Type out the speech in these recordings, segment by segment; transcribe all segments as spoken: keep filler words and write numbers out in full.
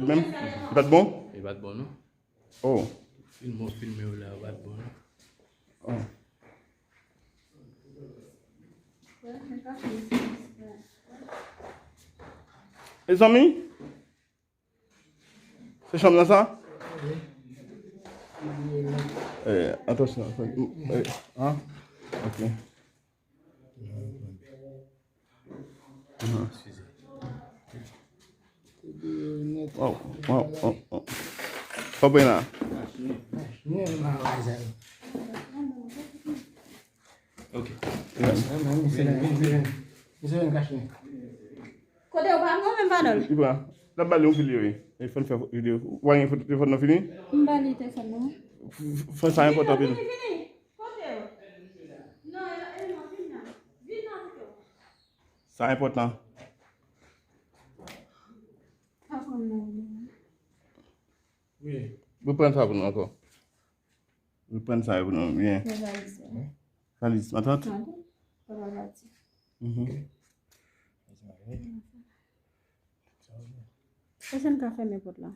Li menm? Li pa t bon? Li pa t bon, non. Oh. Filme w, filme w la, li pa t bon, non. Oh. Mezanmi? Se chanm nan sa? Eh, atansyon. Eh, ah, ok. Mhm. Wow, wow, wow, wow. Sabrina. Ok. Vin, vin, vin. Kote ou pa mwen menm pa nòl. Li pran. L ap ba li yon videyo, wi. E fò n fè videyo. Ou pa gen foto telefòn nan fini? M ba li telefòn nan. F- f- Fò sa enpòtan anpil. Vini, vini. Kote ou? Non, e, e, non, vin nan. Vin nan pito. Sa enpòtan. Pa pran nan. Wi. Reprann sa pou nou ankò. Reprann sa pou nou byen. Nan valiz la. Valiz, matant? Matant? Papa pati. Mhm. Èske n ka fèmen pòt la?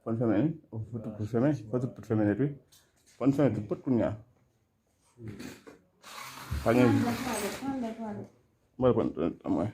Fò n fèmen, wi. Oh, fò tout pòt fèmen. Fò tout pòt fèmen nèt, wi. Fò n fèmen tout pòt kounye a. Pa gen. Mwen pran, mwen.